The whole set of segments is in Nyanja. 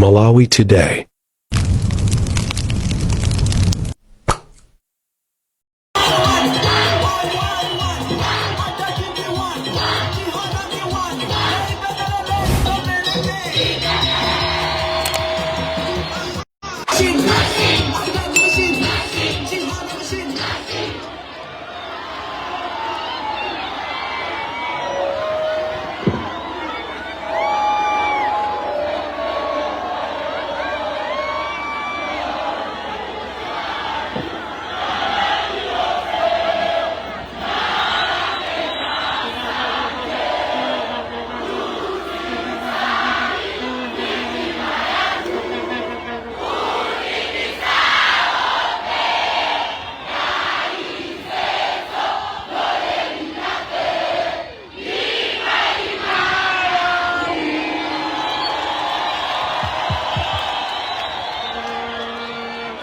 Malawi Today.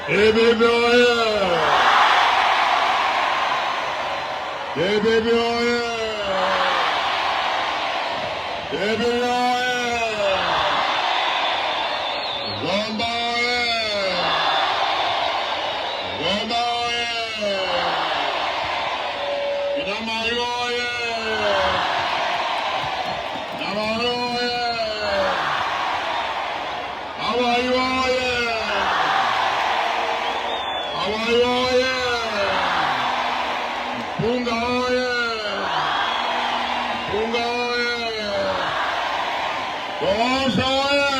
DPP oye! DPP oye! DPP oye! Zomba oye! Zomba oye! Inamari oye! Namari oye! Hawaii oye! Hawaii oye! Mpunga oye! Mpunga oye! Tonse oye!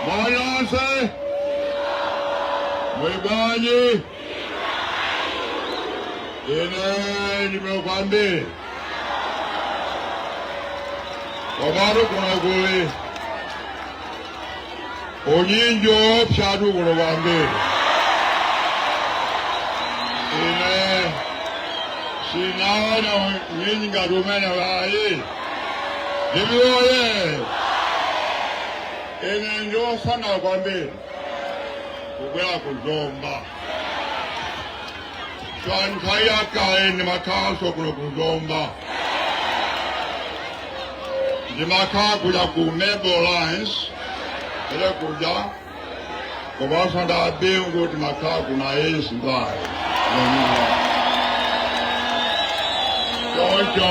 Moyonse! Muli bwanji! Ine ndine kwambiri. Komatu kuno kuli unyinji woopsatu kuno kwambiri. Ine sindinaone unyinji ngati umenewu ayi. DPP oye! Ine ndiosangalala kwambiri kubwera ku Zomba. Nthawi yakale ndimakhalanso kuno ku Zomba. Ndimakhala kuja ku Mable Lines, ile kuja komanso ndi a Bingu timakhala ku Naisi mbali. Choncho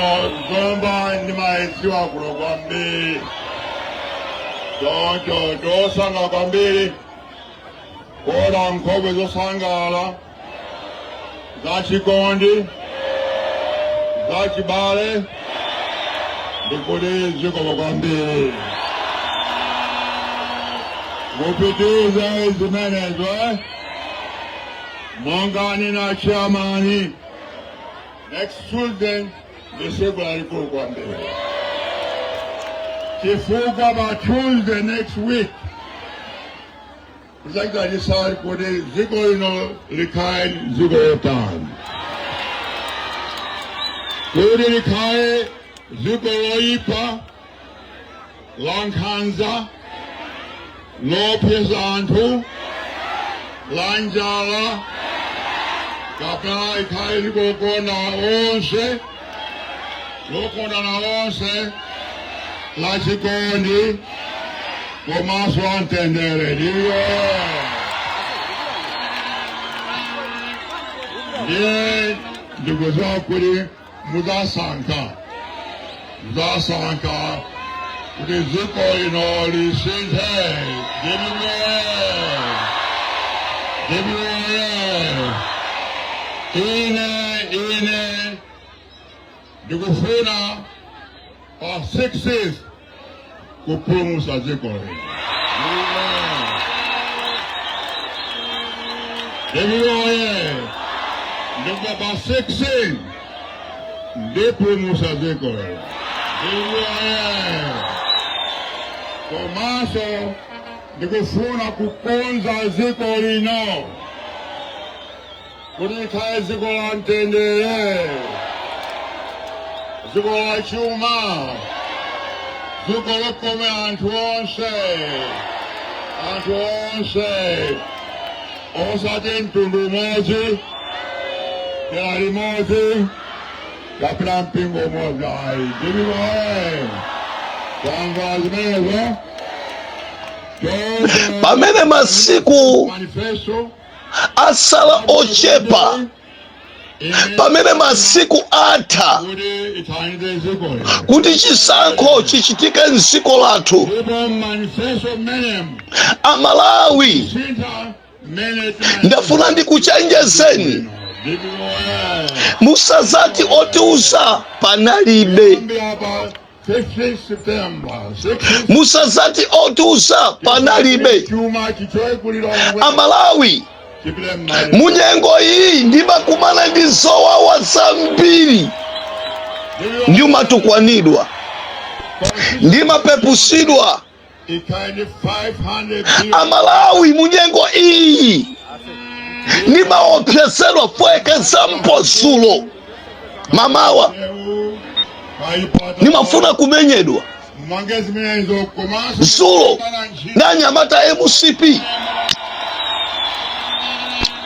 Zomba ndimayidziwa kuno kwambiri. Choncho ndiosangalala kwambiri kuona nkhope zosangalala zachikondi zachibale ndikuti zikomo kwambiri mupitirize zimenezo eh? Monga anena chairman, next Tuesday ndi tsiku lalikulu kwambiri chifukwa pa Tuesday next week tidzachita decide kuti dziko lino likhale dziko lotani, kuti likhale dziko loyipa la nkhanza loopseza anthu la njala kapena likhale dziko lokonda onse lokondana onse la chikondi komanso la mtendere. Ndiyo ndiye ndikudziwa kuti mudzasankha kuti dziko lino lisinthe. DPP, DPP. Ine ndikufuna pa 16 kupulumutsa dziko lino. DPP oye! Ndipo pa 16 ndipulumutsa dziko lino. DPP oye! Komanso ndikufuna kukonza dziko lino kuti likhale dziko la mtendere, dziko la chuma, dziko lokomera anthu onse, anthu onse, osati mtundu umodzi, dera limodzi kapena mpingo umodzi ayi. DPP oye! Tamva zimenezo? Pamene masiku asala ochepa, pamene masiku atha kuti chisankho chichitike mdziko lathu, Amalawi, ndafuna ndikuchenjezeni, musazati otiuza panalibe, musazati otiuza panalibe. Amalawi, munyengo iyi ndimakumana ndi zowawa zambiri, ndimatukwanidwa, ndimapepusidwa. Amalawi, munyengo iyi ndimaopsezedwa. For example, zulo mamawa ndimafuna kumenyedwa zulo nanyamata MCP,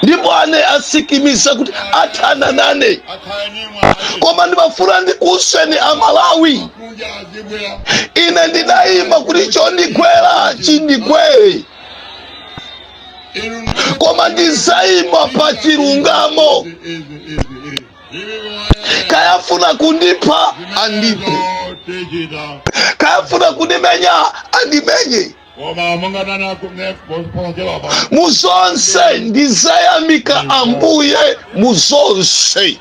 ndipo ane asikimiza kuti athana nane. Koma ndimafuna ndikuwuzeni Amalawi, ine ndinayima kuti chondigwera chindigwere, koma ndizayima pa chilungamo. Kayafuna kundipha, andiphe; kayafuna kundimenya, andimenye. Muzonse ndizayamika Ambuye muzonse.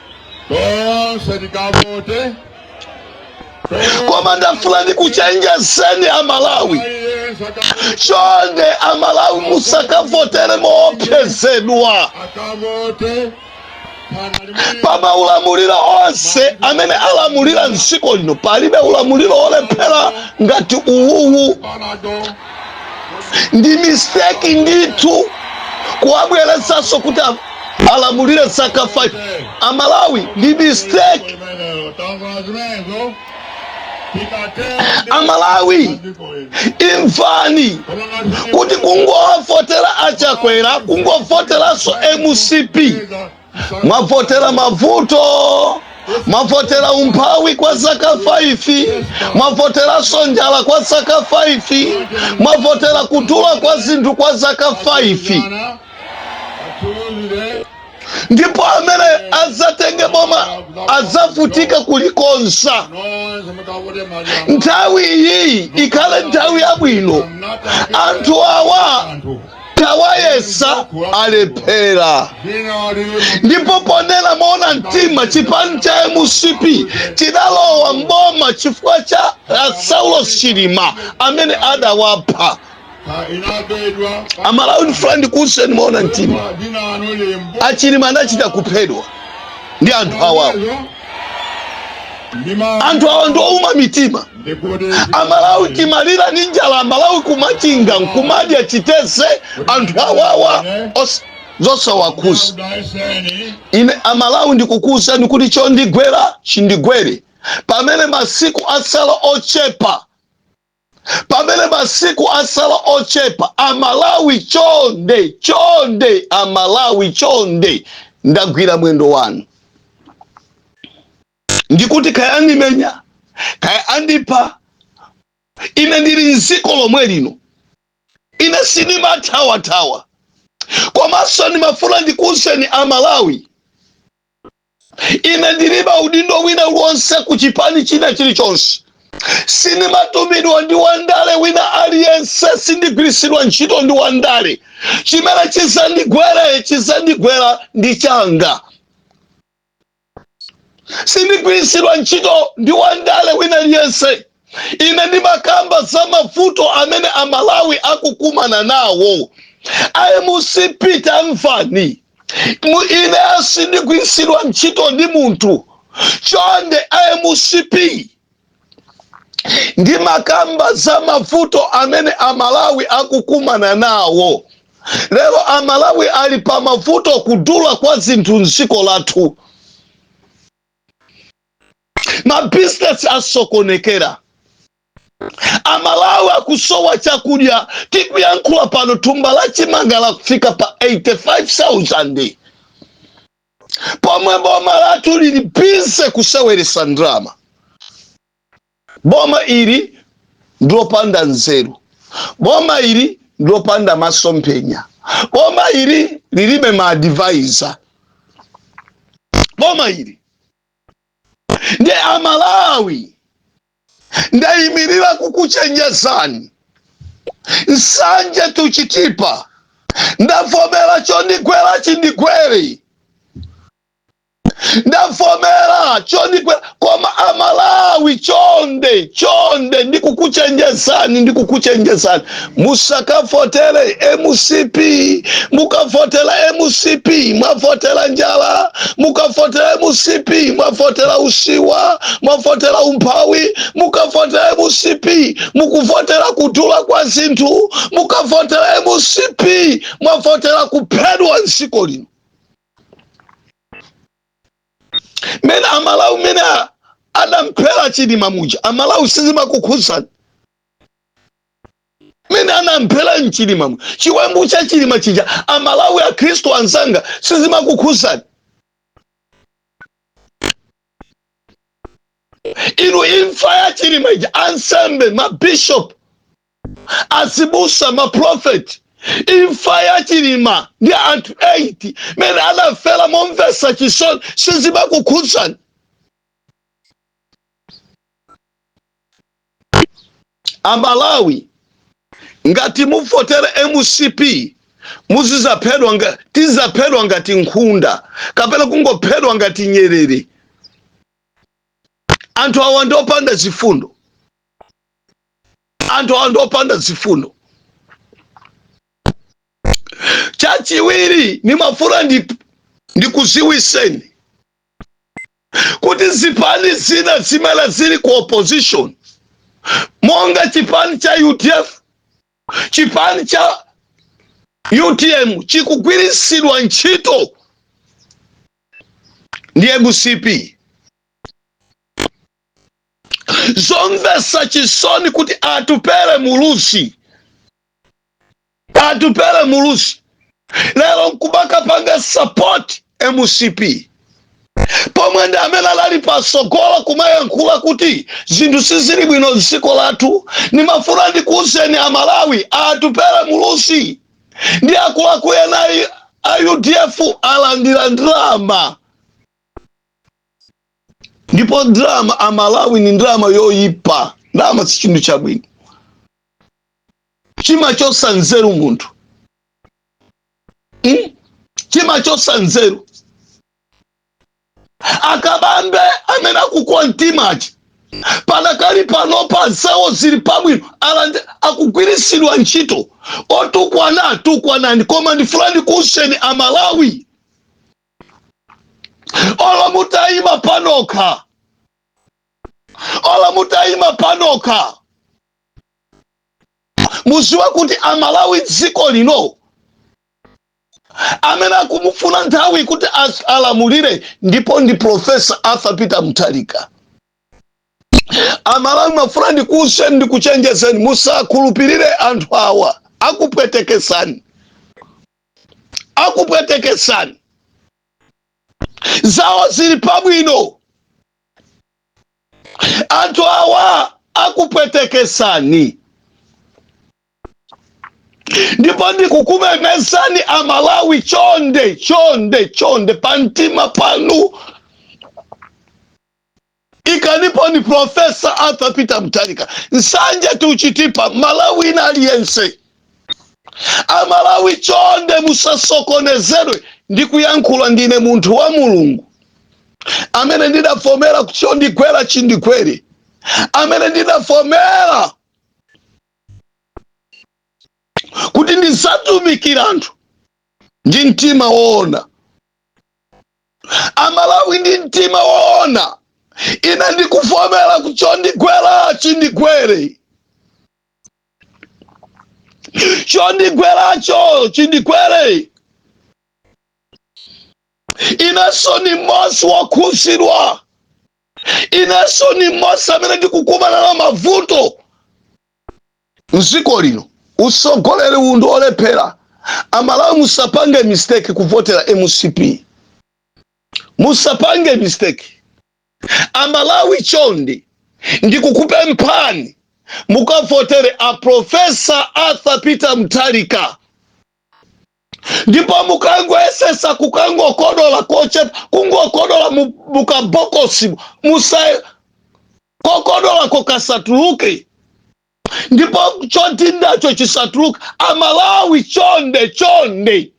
Koma ndafuna ndikuchenjezeni Amalawi, chonde Amalawi, musakavotere moopsezedwa. Pa maulamuliro onse amene alamulira mdziko lino, palibe ulamuliro olephera ngati uwuwu. Ndi mistake ndithu kuwabweretsanso kuti alamulire zaka 5. Amalawi, ndi mistake. Amalawi, imvani kuti kungovotera aChakwera, kungovoteranso MCP, mwavotera mavuto, mwavotera umphawi kwa zaka 5, mwavoteranso njala kwa zaka 5, mwavotera kudula kwa zinthu kwa zaka 5. Ndipo amene adzatenge boma adzavutika kulikonza. Nthawi iyi ikhale nthawi yabwino. Anthu awa tawayesa, alephera. Ndipo ponena moona mtima, chipani cha MCP chidalowa mboma chifukwa cha Saulos Chilima amene adawapha. Amalawi, ndifuna ndikuwuzeni moona mtima, aChilima anachita kuphedwa ndi anthu awawo. Anthu awa ndi ouma mitima. Amalawi timalira ndi njala, Amalawi kumachinga nkumadya chiteze, anthu awawa zosawakhuza. Ine Amalawi ndikukuwuzani kuti chondigwera chindigwere, pamene masiku asala ochepa, pamene masiku asala ochepa, Amalawi, chonde chonde, Amalawi chonde, ndagwira mwendo wanu, ndikuti kaya andimenya, kaya andipha, ine ndili mdziko lomwe lino, ine sindimathawathawa. Komanso ndimafuna ndikuwuzeni Amalawi, ine ndilibe udindo wina uliwonse ku chipani china chilichonse, sindimatumidwa ndi wandale wina aliyense, sindigwiritsidwa ntchito ndi wandale. Chimene chizandigwere, chizandigwera ndi changa. Sindigwiritsidwa ntchito ndi wandale wina aliyense. Ine ndimakamba za mavuto amene Amalawi akukumana nawo. IMCP, tamvani, ine sindigwiritsidwa ntchito ndi munthu. Chonde IMCP, ndimakamba za mavuto amene Amalawi akukumana nawo lero. Amalawi ali pa mavuto, kudula kwa zinthu mdziko lathu, mabizinesi asokonekera, Amalawi akusowa chakudya. Tikuyankhula pano, thumba la chimanga lakufika pa 85,000, pomwe boma lathu lili busy kuseweresa ndrama. Boma ili ndilopanda nzeru, boma ili Ndilopanda masomphenya. Boma ili lilibe ma advisor. Boma ili ndi Amalawi, ndayimirira kukuchenjezani. Nsanje to Chitipa, ndavomera, chondigwera chindigwere. Ndavomera chondigwera, koma Amalawi, chonde chonde, ndikukuchenjezani, ndikukuchenjezani, musakavotere MCP. Mukavotera MCP, mwavotera njala. Mukavotera MCP, mwavotera usiwa, mwavotera umphawi. Mukavotera MCP, mukuvotera kudula kwa zinthu. Mukavotera MCP, mwavotera kuphedwa mdziko lino. Mene Amalawi, mene adamphera Chilima muja, Amalawi, sizimakukhuzani? Mene anamphera mchilima, chiwembu cha Chilima chija, Amalawi, Akhristu anzanga, sizimakukhuzani inu? Imfa ya Chilima ija, ansembe, mabishop, azibusa, maprofeti, imfa ya Chilima ndi anthu 8 mene anafera momvesa chisoni, sizimakukhuzani? Amalawi, ngati muvotere MCP, muzizaphedwa tizaphedwa ngati nkhunda kapena kungophedwa ngati nyerere. Anthu awa ndi opanda zifundo. Anthu awa ndi opanda zifundo. Chachiwiri, nimafuna ndikuziwiseni kuti zipani zina zimene zili ku opposition, monga chipani cha UDF, chipani cha UTM, chikugwiritsidwa ntchito ndi MCP. Zomvetsa chisoni kuti Atupele Muluzi, Atupele Muluzi lero nkumakapanga support MCP, pomwe ndi amene anali pasogolo kumayankhula kuti zinthu sizili bwino mdziko lathu. Nimafuna ndikuwuzeni Amalawi, Atupele Muluzi ndi akuluakulu ena a UDF alandira ndalama. Ndipo ndalama, Amalawi, ni ndalama yoyipa. Ndalama si chinthu chabwino, chimachosa nzeru munthu, Chimachosa nzeru. Akabambe amene akukuwa mtimachi panakali panopa, zawo zili pabwino, akugwiritsidwa ntchito. Otukwana, tukwanani, koma ndifuna ndikuwuzeni Amalawi, olo mutayima panokha, olo mutayima panokha, muziwe kuti Amalawi dziko lino amene akumufuna nthawi kuti alamulire ndipo ndi Professor Arthur Peter Mutharika. Amalawi, mafuna ndikuwuzeni, ndikuchenjezeni, musakhulupirire anthu awa, akupwetekesani, akupwetekesani. Zawo zili pabwino. Anthu awa akupwetekesani. Ndipo ndikukumemezani Amalawi, chonde chonde chonde, pamtima panu ikanipo ni Professor Arthur Peter Mutharika. Nsanje to Chitipa, Malawi ina aliyense, Amalawi, chonde musasokonezedwe. Ndikuyankhula ndine munthu wa Mulungu amene ndidavomera chondigwera chindigwere, amene ndidavomera kuti ndizatumikira anthu ndi mtima woona. Amalawi, ndi mtima woona, ine ndikuvomera chondigwera chindigwere, chondigweracho chindigwere. Inenso ni mmodzi wokhuzidwa, inenso ni mmodzi amene ndikukumana na mavuto mdziko lino. Usogoleri uwu ndi olephera. Amalawi, musapange mistake kuvotera MCP, musapange mistake. Amalawi, chonde, ndikukupemphani. Mukavotere a Professor Arthur Peter Mutharika, ndipo mukangoyesesa kukangokodola kochepa, kungokodola mukabokosi, musa kokodolako kasatuluke, ndipo chodindacho chisatuluke. Amalawi, chonde, chonde,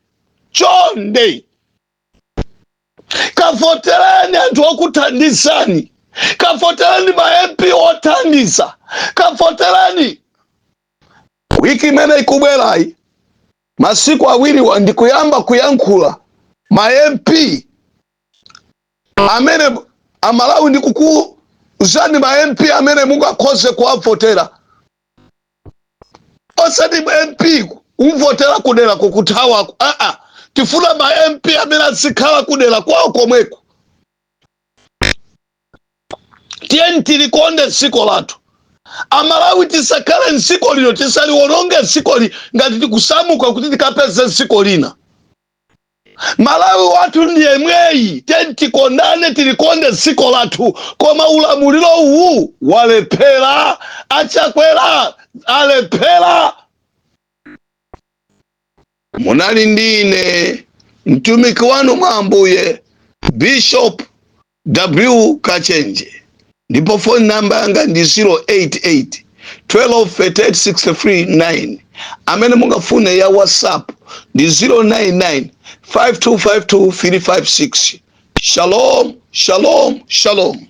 chonde, kavotereni anthu okuthandizani, kavotereni ma MP othandiza, kavotereni. Wiki imene ikubwerayi, masiku awiriwa, ndikuyamba kuyankhula ma MP amene, Amalawi, ndikukuuzani ma MP amene mungakhoze kuwavotera, osati MP kumvotera kudera kukuthawako. Aa, tifuna ma MP amene azikhala kudera kwawo komweko. Tiyeni tilikonde dziko lathu, Amalawi. Tisakhale mdziko lino, tisaliwononge dzikoli ngati tikusamuka kuti tikapeze dziko lina. Malawi wathu ndi yemweyi. Tiyeni tikondane, tilikonde dziko lathu. Koma ulamuliro uwu walephera, Achakwera alephera. Munali ndi ine, mtumiki wanu mwa Ambuye, Bishop W Kachenje, ndipo phone number yanga ndi 088 12 38 63 9. Amene mungafune ya WhatsApp ndi 099 5252 356. Shalom, shalom, shalom.